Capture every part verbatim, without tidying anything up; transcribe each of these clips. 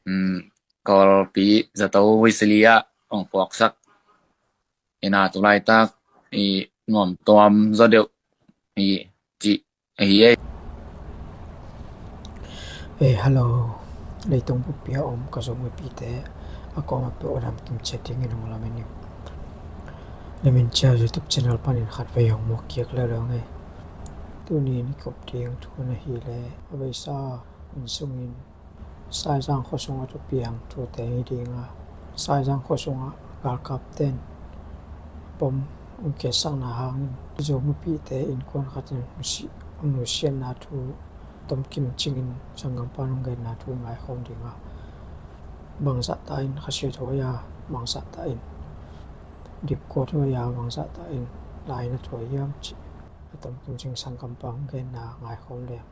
um, Kawlpi zato Wesley ah hong puaksak. Ina tulaitak i nuamtuam zaw deuh i cih ahi ei. Eh, hello. Leitung bupi a om ka Zomipite a kawm a peuh a dam kim chatting in hong lamen ning. Lamen cia YouTube channel panin khat vei hong muak kiak leleng ei. Tuni ni kop ding thu na hi le a veisa hun sungin Saizang khuasung a thupiang thute hi dinga, Saizang khuasungah galkapten bom hong ketsakna hangin Zomipite innkuan khatin hong nusiatna thu tomkim cingin sanggampa hong genna thu i ngaikhawm dinga, bangzahta in khasiat huai a, bangzahta in dipkuat huai a, bangzahta in lainat huai hiam cih a tomkim cing sanggampa hong genna ngaikhawm leng.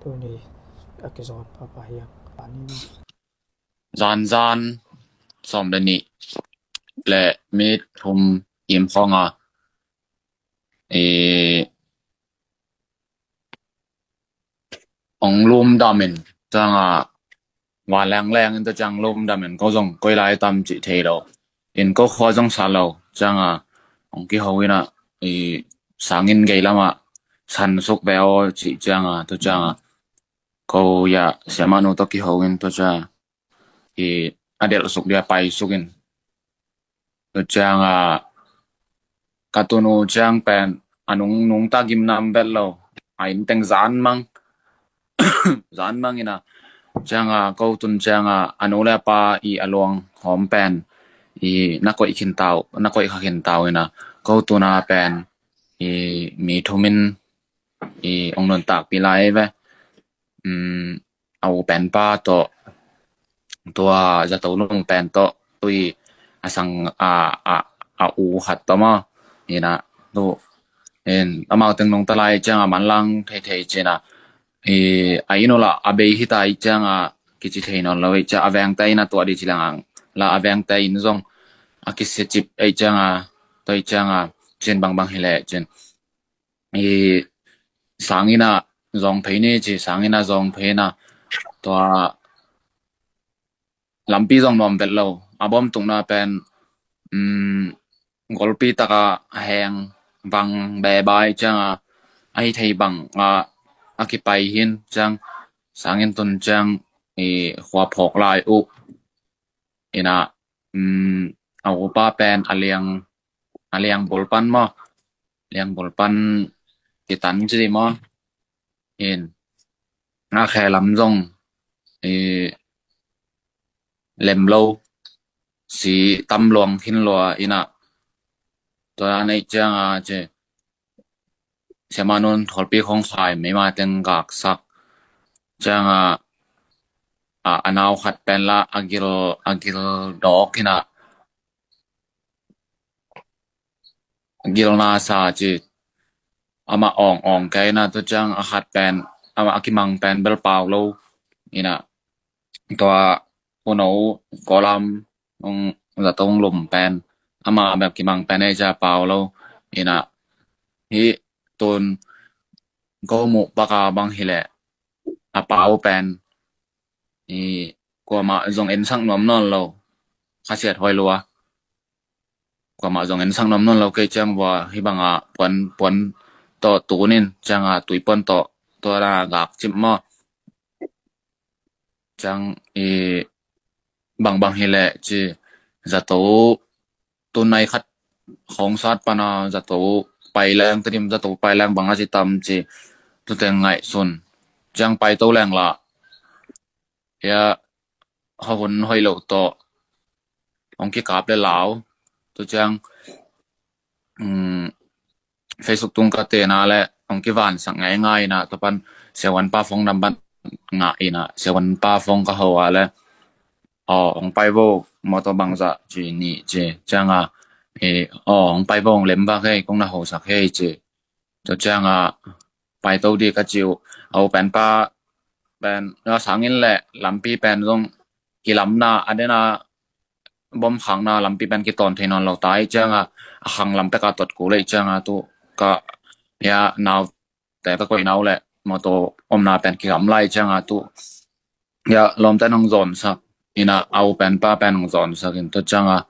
Tuni a kizawn papa hiam pani ma. Zanzan sawm le nih le mit thum im khawng a, i ong lum damin cianga, vanleng leng in tua ciang lum damin ko zong koi lai tam cih thei lo. In ko khua zong sa lo cianga, ong kiho ina, i sangin gei lama san suk ve aw cih cianga, tua cianga ko ya siamanu tawh kiho in tua cianga i a delh suk dia pai suk in. Tua cianga ka tunu ciang pen a nung nungta gimnam vet lo, a inteng zan mang zan mang ina. Cianga ko tun cianga a nu le a pa i a luang hawm pen i na koih khintau, na koih kha khintau ina. Ko tuna pen i mi thumin i ong nuntakpi lai ve. Um, a u penpa tawh, tua zato lung pen tawh, tui a sang a, a, a u khat tawh maw. Ina tu in amau teng nungta lai cianga manlang theithei cina, i a inn uh la a bei hita i cianga kici thei nawn lo i cia a vengte ina tuah di ci lengang la a vengte in zong a kisiacip ei cianga, tua i cianga cin bangbang hi leh cin i sangina zong phei ni ci, sangina zong phei na tua lampi zong nuam vet lo. A bawm tukna pen um, golpi taka heng vang bebai cianga a hi thei bang a, a kipai hin ciang sangin tun ciang i khua phawk lai uh ina, um, a upa pen a liang a liang bulpan maw, liang bulpan kitan ci di maw. In a khe lam zong i lem lo, si tam luang khin lua ina. Tua a neih cianga ci siamanun thawlpi khong khai meima teng gaksak cianga a, a nau khat pen la a gil, a gil dawk ina. Gilna sa ci ama awng awng kei ina, tua ciang a khat pen ama a kimang pen bel pau lo ina. Tua uno kolam ong zatong lum pen ama bel kimang pen ei cia pau lo ina. Hi tun ko muh paka bang hi leh a pau pen i kuamah zong ensak nuam nawn lo, khasiat huai lua. Kuamah zong ensak nuam nawn lo kei ciang vua hi banga puan, puan tawh tunin cianga tui puan tawh tua la gak cip maw. Ciang i bangbang hi leh ci zato tunai khat khawngsat pana zato pai leng tadim, zato pai leng banga ci tam ci tuteng ngaihsun. Ciang pai to leng la ya hahun hoih loh tawh hong kikap le lau. Tu ciang um, Facebook tung ka tena le hong kivansak ngaingai ina, tua pan siavuanpa phone number ngah ina, siavuanpa phone ka ho a le aw hong pai vo, mawtaw bangzah ci ni ci cianga, e, aw hong pai vo, hong lem vak hei, kong na hosak hei ci. Tua cianga pai to di ka ci uh. A u penpa pen na sangin le lampi pen zong kilamna a dena bom khakna lampi pen kitawn thei nawn lo ta i cianga a khang lam peka tot ku le i cianga tu ka ya nau te ka koih nau le mawtaw omna pen kigam lai i cianga tu Ya, lawmte nong zawnsak ina, au pen pa pen nong zawnsak in, tua cianga,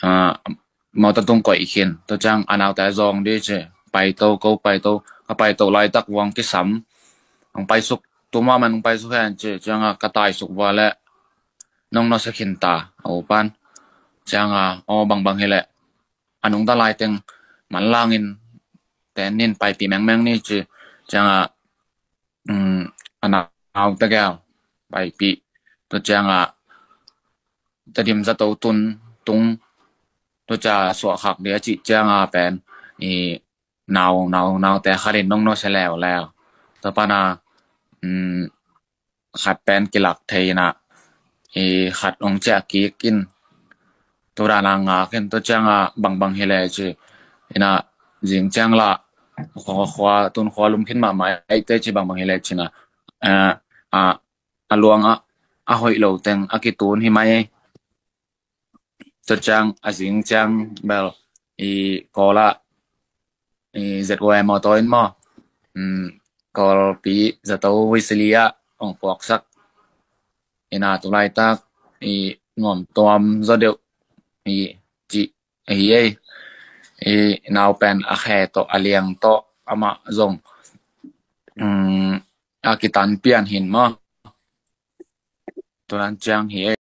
ah, mawtaw tung koih khin, tua ciang a naute zawng di ci, paito ko, paito, ka paito laitak vuang kisam, ang paisuk, tuma man ang paisuk hen ci, cianga ka taisuk vua le nong nawsia khin ta, au pan, cianga, aw bangbang hileh a nungta laiteng manlangin tenin paipih mengmeng ni ci, cianga, um, a naute gel paipih, tua cianga Tedim zato tun tung, tua cia suahkhak dia cih cianga pen i nau nau naute khatin nong nawsia leuleu, tua pana, um, khat pen kilak thei ina, i khat ong ciah kik in, tu dana ngak in, tua cianga bangbang hileh ci ina, zing ciang la khua, khua tun khua lum khin mahmah eite ci, bangbang hileh cina, a, a, a luang a, a hoih lo teng a kitun hi mai. Tua ciang a zing ciang bel i Kawl ah i Z Y mawtaw in maw, um, Kawlpi zato Wesley ah ong puaksak ina, tu laitak i nuamtuam zaw deuh i cih ahi ei. I nau pen a khe tawh a liang tawh amah zong, um, a kitan pian hin maw, tunan ciang hi ei.